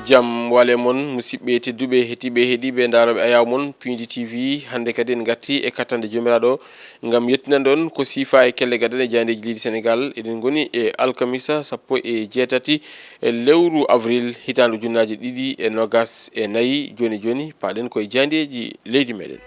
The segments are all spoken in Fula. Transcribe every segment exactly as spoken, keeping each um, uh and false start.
Jam wale mon, musidɓe tedduɓe, heɗiiɓe, heɗiiɓe, ndaarooɓe ayaawo mon, Pindi T V. Hannde kadi en ngartii e kattande Joomiraaɗo ngam yettinande on ko siifa e kelle gadane e jaayndeeji leydi Senegaal. Eɗen ngoni e alkamisa sappo e jeetati e lewru avril, hitaande ujunnaaje ɗiɗi e noogas e nayi. Jooni jooni, paaɗen ko e jaayndeeji leydi meɗen.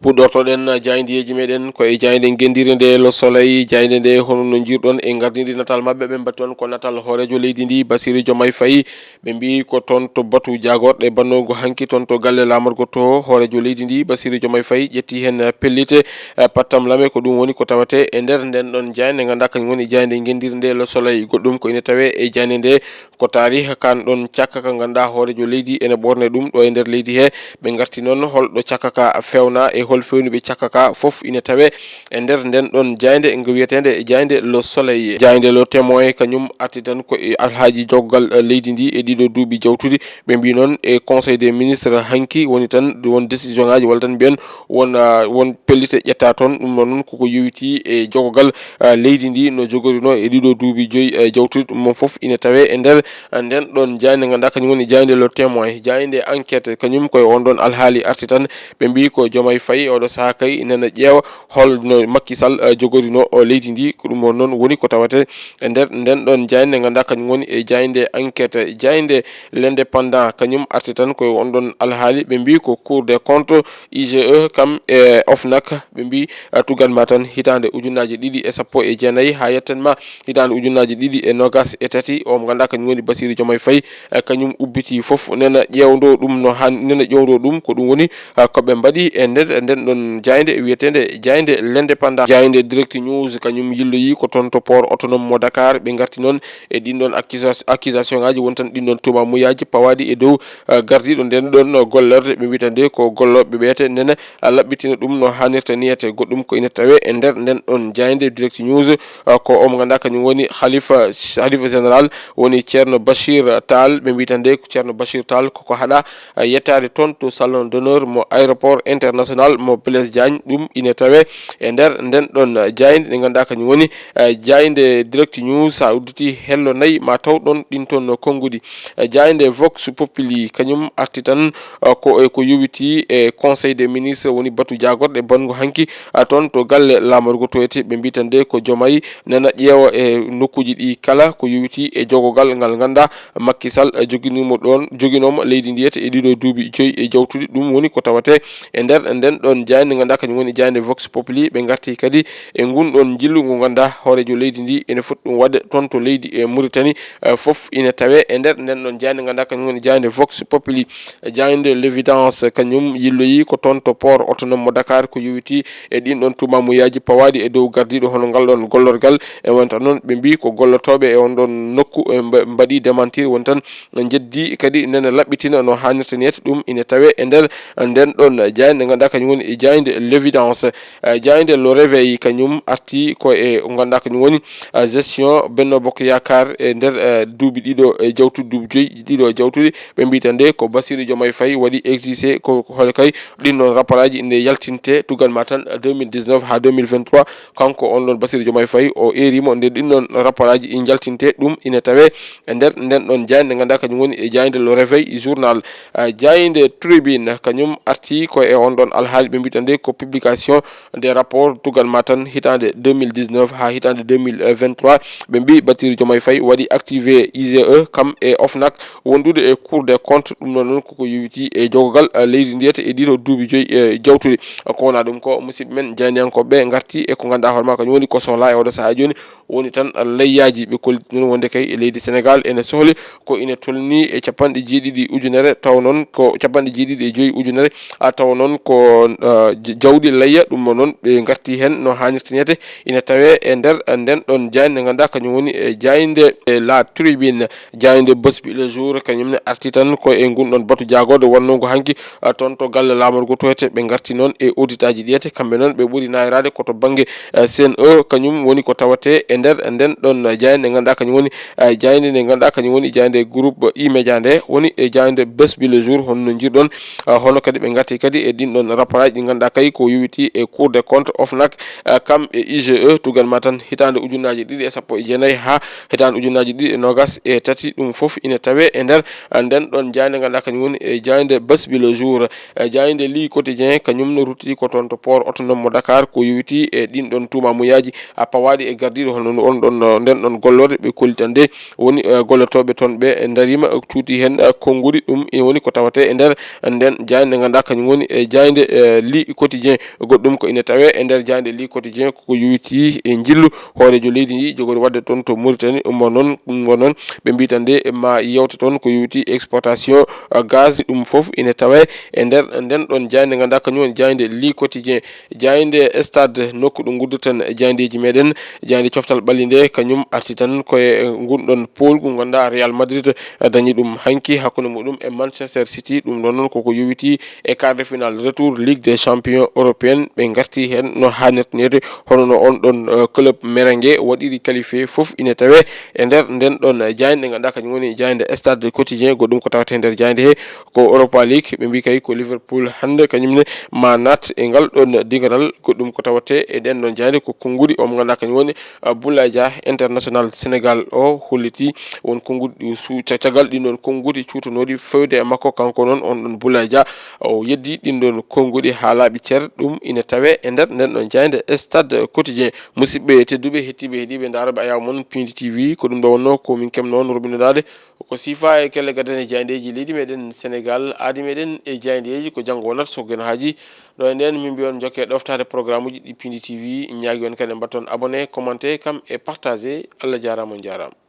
Puɗɗortoɗen jaayndeeji meɗen ko e jaaynde ngenndiire nde Le Soleil. Jaaynde nde, hono no njiiruɗon e ngardiindi natal maɓɓe, ɓe mbaɗi toon ko natal hooreejo leydi ndi, Bassirou Diomaye Faye. Ɓe mbiyi ko toon to batu jaagorɗe bannoogu hanki toon to galle laamorgo to, hooreejo leydi ndi, Bassirou Diomaye Faye, ƴetti heen pellite, eh, pattam lame. Ko ɗum woni ko tawate e nder nden ɗon jaaynde, ngannduɗaa kañum woni jaaynde ngenndiire nde Le Soleil. Goɗɗum ko ina tawee e jaaynde nde, ko taariha kan ɗon cakka ka ngannduɗaa hooreejo leydi ene ɓoorne ɗum ɗo e nder leydi he. Ɓe ngarti noon holɗo cakka ka fewna e hol fewnuɓe cakka ka, fof ina tawee e nder nden ɗon jaaynde ngo wiyeteende jaaynde Le Soleil. Jaaynde Le Témoin kañum arti tan ko e alhaaji jogal, eh, leydi ndi e ɗiɗo duuɓi jawtuɗi. Ɓe mbi noon e Conseil des ministres hanki woni tan won décision ngaji walla tan mbiyen won, ah, won pellite ƴetta toon. Ɗum ɗon noon koko yowiti e jogogal, ah, leydi ndi no jogorino e ɗiɗo duuɓi joyi, eh, jawtuɗi. Ɗum ɗon fof ina tawee e nder, ah, nden ɗon jaaynde ngannduɗaa kañum woni jaaynde Le Témoin. Jaaynde Enquête kañum koye on ɗon alhaali arti tan. Ɓe mbi ko Diomaye Faye oɗo sahaa kay nana ƴeewa hol no Macky Sall, eh, jogorino o leydi ndi. Ko ɗum ɗon noon woni ko tawate e nder nden ɗon jaaynde ngannduɗaa kañum woni e jaaynde Enquête. Jaaynde L'Indépendant kañum arti tan koye on ɗon alhaali. Ɓe mbi ko Cour des comptes, I G E, kam e OFNAC, ɓe mbi, eh, tugatma tan hitaande ujunnaaje ɗiɗi e sappo e jeenayi haa yettan ma hitaande ujunnaaje ɗiɗi e noogas e tati. O mo ngannduɗaa kañum woni Bassirou Diomaye Faye, eh, kañum ubbiti fof nena ƴeewndo ɗum no han-, nena ƴeewndo ɗum ko ɗum woni, eh, ko ɓe mbaɗi e nder nden ɗon jaaynde wiyeteende jaaynde L'Indépendant. Jaaynde Direct News kañum yilloyi ko toon to port autonome mo Dakar. Ɓe ngarti noon e ɗin ɗon accusa-, accusation ngaji woni tan ɗin ɗon tuumamuyaaji pawaaɗi e dow, eh, gardiiɗo nden ɗon gollorde. Ɓe mbi tan de ko gollooɓe ɓeete nena, eh, laɓɓitina ɗum no haanirta niyete. Goɗɗum ko ina tawee e nder nden ɗon jaaynde Direct News, eh, ko o mo ngannduɗaa kañum woni Khalifa, Khalifa Général woni Ceerno Bachir Tall. Ɓe mbi tan de ko Ceerno Bachir Tall koko haɗa, eh, yettaade toon to Salon d'honneur mo aéroport international mo Blaise Diagne. Ɗum ina tawee e nder nden ɗon jaaynde nde ngannduɗaa kañum woni, eh, jaaynde Direct News. Sa udditi hello nayi ma taw ɗon ɗin toon no konnguɗi. Eh, jaaynde Vox Populi kañum arti tan, eh, ko, eh, ko yowiti e Conseil des ministres woni batu jaagorɗe banngu hanki, ah, toon to galle laamorgo to ete. Ɓe mbi tan de ko Diomaye nana ƴeewa e nokkuuji ɗi kala ko yowiti e jogogal ngal ngannduɗaa Macky Sall, eh, joginimo ɗoon, joginoma leydi ndi ete e ɗiɗo duuɓi joyi e jawtuɗi. Ɗum woni ko tawate e nder nden ɗon jaaynde ngannduɗaa kañum woni jaaynde Vox Populi. Ɓe ngarti kadi e ngun ɗon njillu ngu ngannduɗaa hooreejo leydi ndi ene foti ɗum waɗde toon to leydi e Mauritanie, eh, fof ina tawee e nder nden ɗon jaaynde ngannduɗaa kañum woni jaaynde Vox Populi. Jaaynde L'Évidence kañum yilloyi ko toon to port autonome mo Dakar ko yowiti e ɗin ɗon tuumamuyaaji pawaaɗi e dow gardiiɗo hono ngal ɗon gollorgal. E wonta noon ɓe mbi ko gollotooɓe e on ɗon nokku, e mba-, mbaɗi démentir woni tan njeddi kadi nana laɓɓitina no haanirta niyete. Ɗum ina tawee e nder nden ɗon jaaynde ngannduɗaa kañum woni e jaaynde L'Évidence. Eh, jaaynde Le Réveil kañum arti ko e ngannduɗaa kañum woni, eh, gestion Benno Bokk Yaakaar e nder, eh, duuɓi ɗiɗo e jawtuɗi, duuɓi joyi ɗiɗo e jawtuɗi. Ɓe mbi tan de ko Bassirou Diomaye Faye waɗi exigé ko, ko hol kay ɗin ɗon rapport aji nde yaltinte tugal ma tan deux mille dix-neuf haa deux mille vingt-trois. Kanko on ɗon Bassirou Diomaye Faye o eerimo nde ɗin ɗon rapport aji ɗi njaltinte. Ɗum ina tawee e nder nden ɗon jaaynde ngannduɗaa kañum woni e jaaynde Le Réveil journal. Ah, jaaynde Tribune kañum arti ko e on ɗon alhaali. Ɓe mbi tan de ko publication des rapports tugal ma tan hitaande deux mille dix-neuf haa hitaande deux mille vingt-trois. Ɓe mbi Bassirou Diomaye Faye waɗi activé I G E kam e OFNAC wondude e Cour des comptes. Ɗum ɗon noon koko yowiti e jogogal, eh, leydi ndi ete e ɗiɗo duuɓi joyi, eh, jawtuɗi. Ko wona ɗum ko, musidɓe men jaayndiyankooɓe ngarti e ko ngannduɗaa hoore ma kañum woni ko sohla e oɗo sahaa jooni, woni tan layyaaji. Ɓe kolliti noon wonde kay e leydi Senegaal ene sohli ko ina tolni e capanɗe jeeɗiɗi ujunere, taw noon ko capanɗe jeeɗiɗi e joyi ujunere, a tawa noon ko, ah, j-, jawdi layya. Ɗum ɗo noon ɓe ngarti heen no haanirta niyete, ina tawee e nder, ah, nden ɗon jaaynde nde ngannduɗaa kañum woni e jaaynde e La Tribune. Jaaynde Bës Bi Le Jour kañum ne arti tan ko e ngun ɗon batu jaagorɗe wonnoo ngu hanki, ah, toon to galle laamorgo to ete. Ɓe ngarti noon e audit aji ɗi ete, kamɓe noon ɓe ɓuri naayraade ko to bannge, eh, C N E, kañum woni ko tawate e nder nden ɗon jaaynde nde ngannduɗaa kañum woni, eh, jaaynde nde ngannduɗaa kañum woni jaaynde groupe E-Media nde woni e jaaynde Bës Bi Le Jour. Hono no njiiruɗon, eh, hono kadi ɓe ngarti kadi e ɗin ɗon rapport Ɗi ngannduɗaa kay ko yowiti e Cour des comptes, OFNAC, eh, kam e I G E, tugan ma tan hitaande ujunnaaji ɗiɗi e sappo e jeenayi haa hitaande ujunnaaji ɗiɗi e noogas e tati. Ɗum fof ina tawee e nder, eh, nden ɗon jaaynde ngannduɗaa kañum woni e jaaynde Bës Bi Le Jour. Eh, jaaynde Le Quotidien kañum no ruttiti ko toon to port autonome mo Dakar, ko yowiti e ɗin ɗon tuumamuyaaji a pawaaɗi e gardiiɗo hono on ɗon, eh, nden ɗon gollorde ɓe kollitan de woni, eh, gollotooɓe toon ɓe, eh, ndariima, eh, cuuti heen, eh, konnguɗi. Ɗum ina woni ko tawatee e nder nden jaaynde ngannduɗaa kañum woni e jaaynde, eh, Le Quotidien. Goɗɗum ko ina tawee e nder jaaynde Le Quotidien, ko ko yowiti e njillu hooreejo leydi ndi jogori waɗde toon to Mauritanie. Ɗum won noon, ɗum won noon ɓe mbiyi tan de ma yewte toon ko yowiti exportation, eh, gaz. Ɗum fof ina tawee e nder nden ɗon jaaynde ngannduɗaa kañum woni jaaynde Le Quotidien. Jaaynde Stade, nokku ɗo nguddeten jaaydeeji meɗen, jaaynde coftal ɓalli nde, kañum arti tan ko e ngun ɗon pool ngu ngannduɗaa Real Madrid dañi ɗum hanki hakkunde muɗum e Manchester City. Ɗum ɗon noon koko yowiti e quart de finale retour Ligue des Champions européenne. Ɓe ngarti heen no haanirta neede, hono no on ɗon, eh, club merengue waɗiri qualifié. Fof ina tawee e nder nden ɗon jaaynde ngannduɗaa kañum woni jaaynde Stade Quotidien. Goɗɗum ko tawatee e nder jaaynde he ko Europa League. Ɓe mbii kay ko Liverpool hannde kañum ne ma naat e ngal ɗon digaral. Goɗɗum ko tawatee e ɗen ɗon jaaynde ko konnguɗi o mo ngannduɗaa kañum woni, ah, Boulaye Dia, international Sénégal o holliti won konnguɗi ɗi su-, ca-, caggal ɗin ɗon konnguɗi cuutonooɗi fewde e makko. Kanko noon on ɗon Boulaye Dia o yeddi ɗin ɗon konnguɗi haa laaɓi cer. Ɗum ina tawee e nder nden ɗon jaaynde Stade Quotidien. Musidɓe tedduɓe, hettiiɓe, heɗiiɓe, ndaarooɓe ayaawo mon Pindi T V, ko ɗum ɗo wonnoo ko min keɓnoo on rubindaade. Ko siifa e kelle gadane jaayndeeji leydi meɗen Senegal, aadi meɗen e jaayndeeji ko janngo wonata so geno haaji. Ɗo e nden min mbiyon jokke ɗoftaade programme uji ɗi Pindi T V, ñaagi on kadi mbatton abonné, commenté kam e partagé. Allah jaaraama, on jaaraama.